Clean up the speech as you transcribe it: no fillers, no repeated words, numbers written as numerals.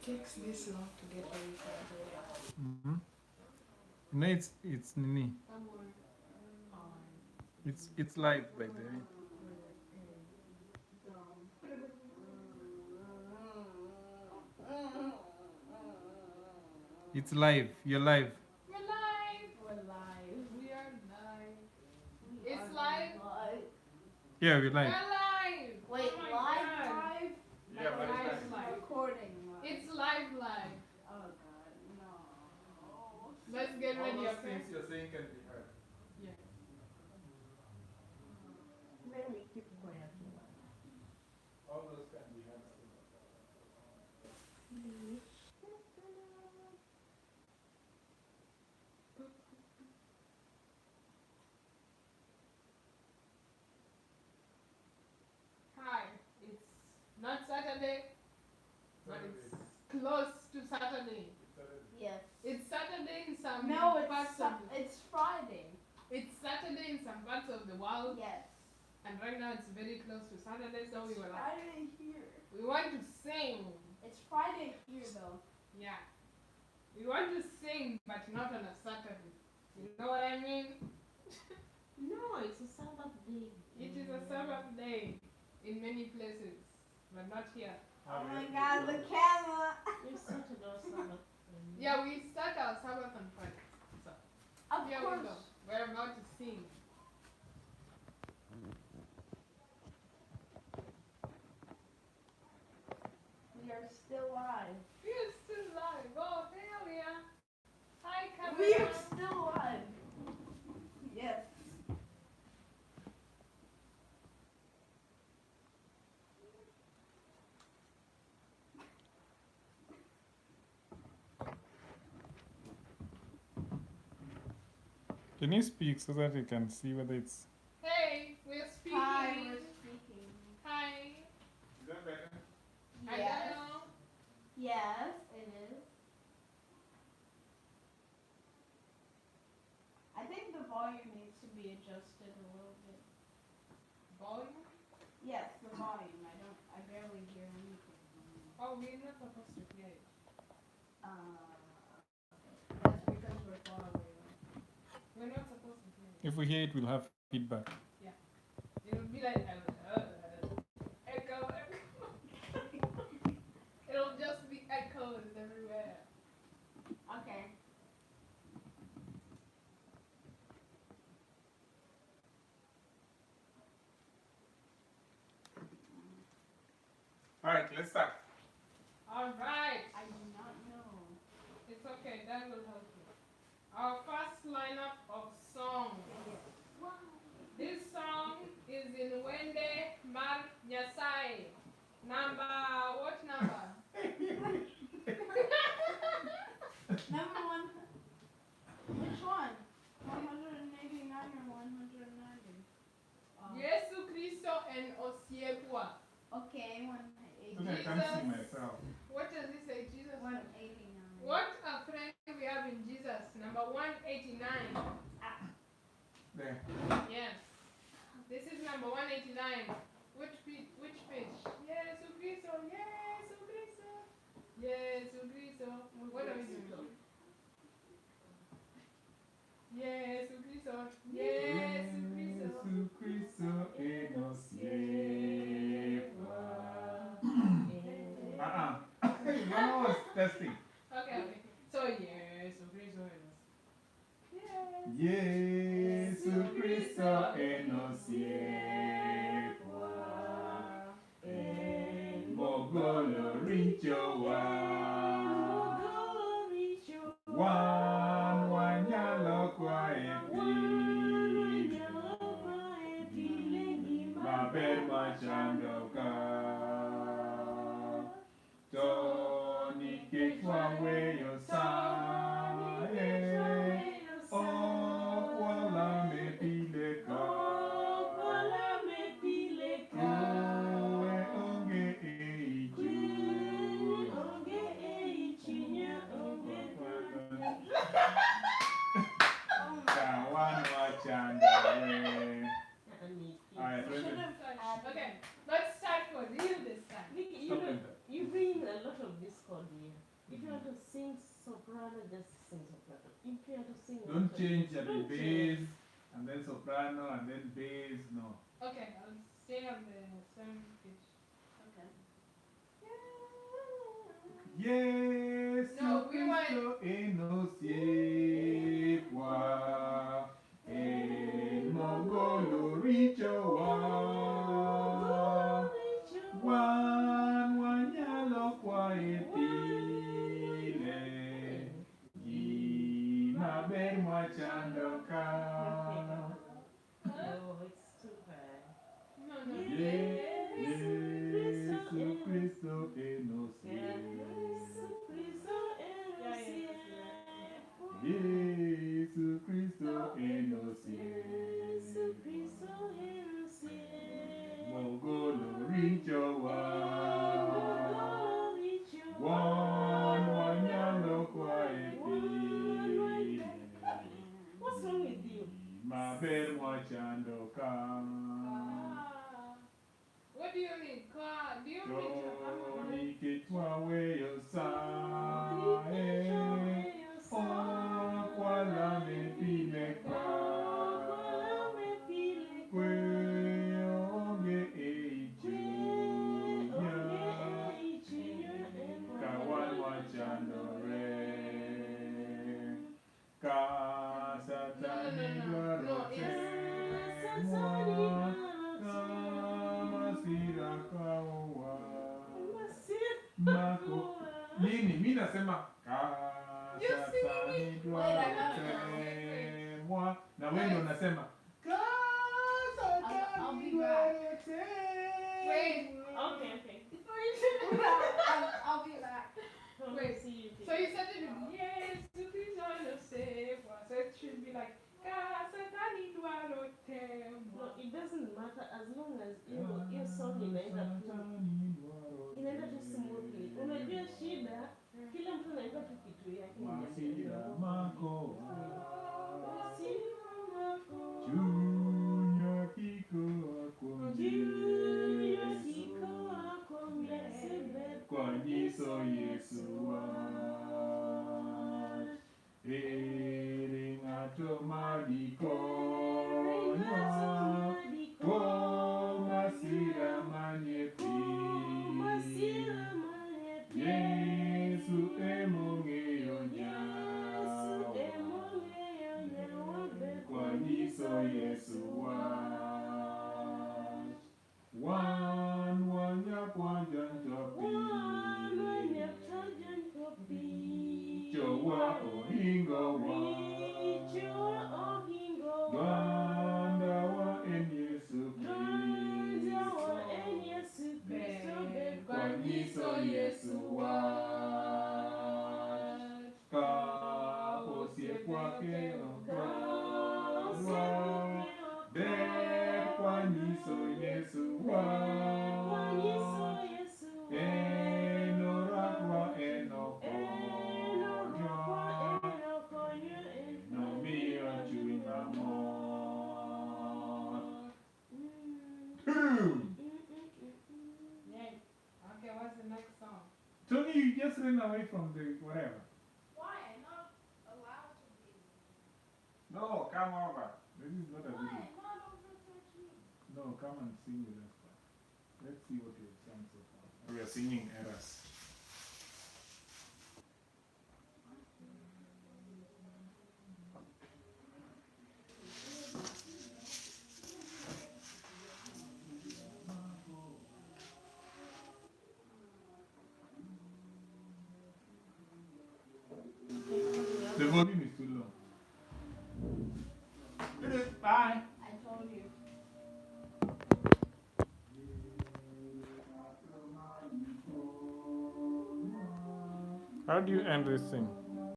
Takes this long to get ready for a video. Mm-hmm. No, it's Nini. It's live, by the way. It's live. You're live. We're live. We're live. We are live. We It's are live. live. Yeah, we're live. We're live. Wait, Oh my live, God. live? Yeah, but it's Live, live. live. Recording live. It's live, live. Oh God, no. Let's get All ready, those okay? things you're saying can be heard. Yeah. Let me keep quiet. All those can be heard. Hi. It's not Saturday, but it's close to Saturday. It's Saturday. Yes. It's Saturday in some No, it's parts of the, it's Friday. it's Saturday in some parts of the world, Yes. and right now it's very close to Saturday, so we were like, Friday here. we want to sing. It's Friday here though. Yeah. We want to sing, but not on a Saturday. You know what I mean? No, it's a Sabbath day. It is a Sabbath day in many places, but not here. Oh my God, the camera. We started our Sabbath. Yeah, we start our Sabbath on Friday. So Of here course. we go. We're about to sing. We are still live. We are still live. Oh, here we are. Hi, camera. We are still live. Yes. Can you speak so that you can see whether it's. Hey, we're speaking. Hi, we're speaking. Hi. Is that better? I Yes. don't know. Yes, it is. I think the volume needs to be adjusted a little bit. Volume? Yes, the volume. I barely hear anything. Oh, we're not supposed to hear it. That's because we're far away. We're not supposed to hear it. If we hear it, we'll have feedback. Yeah. It'll be like echo, echo. It'll just be echoes everywhere. Okay. All right, let's start. All right. I do not know. It's okay. That will help you. Our first lineup of songs. This song is in Wende Mar Nyasaye. Number, what number? Number one. Which one? 189 or 190? Yesu Kristo en Osiepwa. Okay, 189. I can't see myself. What does it say, Jesus? 189. What a friend we have in Jesus. Number 189. There. Yes. This is number 189. Which page? Yesu Kristo, Yesu Kristo, Yesu Kristo. What are we doing? Yesu Kristo, Yesu Kristo. Yesu Kristo en Osiepwa. Mama was testing. Okay, okay. So Yesu Kristo en Osiepwa. Yesu Kristo en Osiepwa. En mogolo richowa. Wan wanyalo kwae pile. Maber machando ka. To nikech waweyo saye. Ok walame pile ka. Kwe onge ei chuny. dear. If you want to sing soprano, just sing soprano. If you want to sing Don't alto, change at the don't change. bass and then soprano and then bass. No. Okay, I'll stay on the same pitch. Okay. Yesu No, we want- Kristo en osiepwa, en mogolo richowa. Wan wanyalo kwaye pile, gima ber mwachando ka. No, it's too high. No, no. Yesu Kristo en osiepwa. Yesu Kristo en osiepwa. Mogolo richowa. Wan wanyalo kwaye pile. What's wrong with you? Maber mwachando ka. Ah. What do you mean? Ka, do you mean to To harmonize? nikech waweyo saye, ok walame pile ka. Kwe onge ei chunya, ka wan wachandore. Ka Satan No, no, no, no. dwaro No, it's- temwa, ka masira kawowa. Mako. Nini? Mi nasema ka You're singing Satani it. dwaro Wait, I gotta go. temwa. Na wewe ndo unasema ka I'll Satani be dwaro Wait. temwa. Okay, okay. I'll be back. Wait, See you. So you said it Yesu Kristo no sewa. So it should be like Ka Satani dwaro No, temwa. it doesn't matter as long as your song inaenda tu Satani dwaro inaenda tu smoothly. Unajua shida, kila mtu anaimba tu kitu yake. Masira mako Masira mako. Chunya kiko kuom Chunya Yesu. kiko kuom Yesu ber. Kwa nyiso Yesu wach. Ere ng'ato madikonywa kuom masira manie piny. Yesu emong'eyo nyawa. Kwa nyiso Yesu wach. Wan wanyakwajanjo piny. Jowa ohingowa. Lwandawa en Yesu Kristo. Kwa nyiso Yesu wach. Ka osiepwa kelo dwarwa. Ber kwa nyiso Yesu wach. En orakwa en okonywa. Nomiyo chuny mamor. Boom! Okay, what's the next song? Tony, you just ran away from the whatever. Why? I'm not allowed to be. No, come over. This is not a Why? video. I'm not over 13. No, come and sing with us. First. Let's see what you have sung so far. We are singing errors. The volume is too low. Bye. I told you. How do you end this thing?